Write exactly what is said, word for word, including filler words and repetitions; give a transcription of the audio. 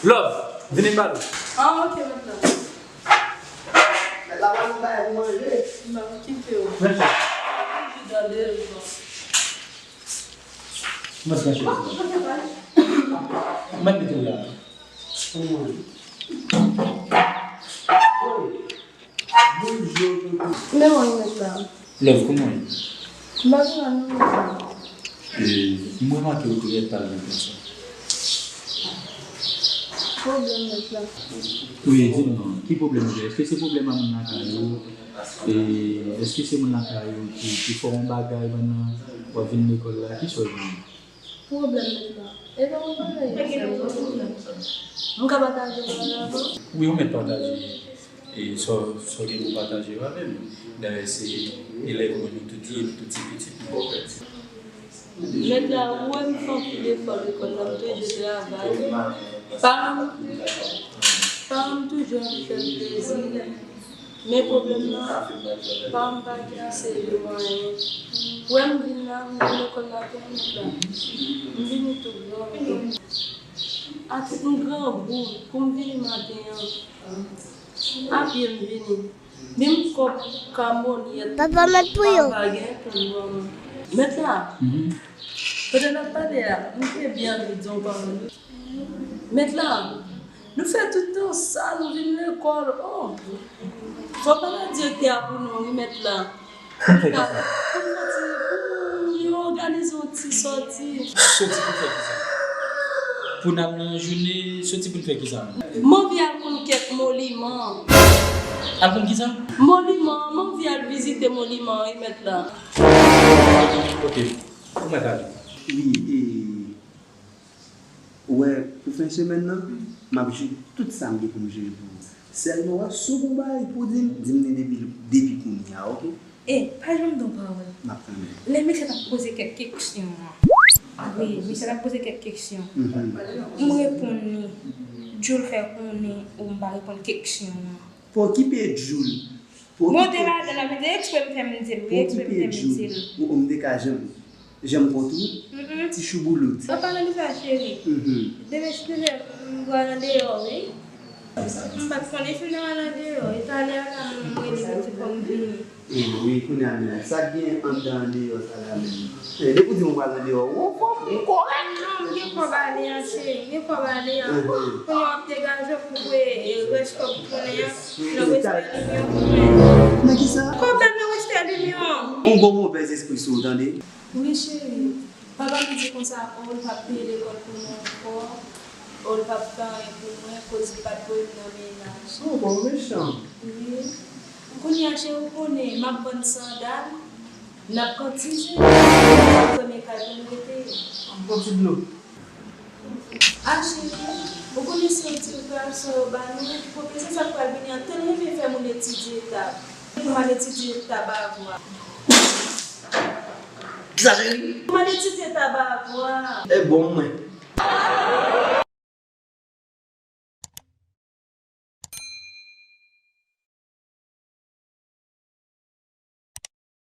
Love, vini m pale. Ah, ok, mèt la. Mèt la, ba nou bagay pou manje. M ap kite w. Mèt la. Ou vide andedan. Mwen se chèz la. Mwen mete w la. Men mwen mèt la. Love, kòman w ye? M pa gen anyen, mèt la. E, m remake ou te rete pale nan konsa. Pwoblèm mèt la. Wi, di m non. Ki pwoblèm ou gen? Èske se pwoblèm a moun lakay ou? E, èske se moun lakay ou ki, ki fè w yon bagay pandan w ap vin lekòl la? Kisa w jwenn? Pwoblèm mèt la. E pa yon bagay sèlman. M ka pataje yon bagay avè w? Wi, ou mèt pataje. E sa w, sa w gen pou pataje yo avè m. Dayè, se elèv mwen nou tout ye, nou tout se pitit mwen. Mèt la, ou wè m fè anpil efò lekòl la, m toujou travay. Paran m, paran m toujou anvi fè m plezi. Men pwoblèm nan, paran m pa gen ase de mwayen. Ou wè m vin la, m vin lekòl la tou, mèt la. M vini tou gran. Ak yon grangou, pou m vini maten an. A pye m vini. Menm kòb kamyonèt, papa mèt pou yo. Pa gen pou m ban mwen. Mèt la, pandan n ap pale a, m te byen anvi di yon pawòl. Mèt la, nou fè tout tan sa, nou vin lekòl. Oh, fò pale ak direktè a pou nou, wi, mèt la. Pou n fè kisa? Pou n fè ti, pou nou òganize yon ti sòti. Sòti pou fè kisa? Pou n al nan jounen, sòti pou n fè kisa? M anvi al konn kèk moniman. Al konn kisa? Moniman, m anvi al vizite moniman, wi, mèt la. Ok, ou mèt ale. Wi, e, ou wè, pou fen semèn nan, m ap jere tout sa m gen pou m jere pou ou. Sèlman, wè, si w gen yon bagay pou w di m, di m li depi, depi kounye a, ok? E, pa janm di yon pawòl. M ap tande. Lè mesye t ap poze kèk keksyon an. Wi, mesye t ap poze kèk keksyon. Mhm. M reponn li. Djoul fè konnen ou m pa reponn keksyon an. Pa okipe Djoul. Pa okipe. Monte ladan l, ap di eksprè m fè m di l, wi, eksprè m fè m di l. Pa okipe Djoul. Ou, ou m te ka janm, janm kont ou? Mm-mm. Ti chouboulout. Pa pale de sa, cheri. Mhm. Demen, demen, m pral andeyò, wi. M pa t konnen si w nan andeyò. E talè a la, m rele pitit fò m vini. E wi, kounye a menm. Sa k gen anndan andeyò sa la menm? E depi w di m w pral andeyò, ou anfòm, ou kòrèk. Non, m gen kòb ale a, cheri. M gen kòb ale a. Mhm. Kounye a w ap degaje w pou w voye, e, rès kòb tounen an nan westè limyon pou mwen. Nan kisa? Kòb la nan westè limyon. Ou gon movèz espri sou ou, tande. Wi, cheri. Papa m di konsa, o, l p ap peye lekòl pou nou ankò, o, l p ap fè anyen pou mwen, koz li pa t voye m nan mennaj. O, bon, mechan. Wi. Kounye a, cheri, ou konnen, m ap vann sandal, n ap kantize, n ap fèmen kay pou nou rete. Yon ti dlo. A, cheri, ou konnen se yon direktè sa yo ba nou, pwofesè sa k pral vini an, te renmen fè moun etidye eta. Pou m al etidye eta ba vwa. Kisa, cheri? Pou m al etidye eta ba vwa. E bon, mwen.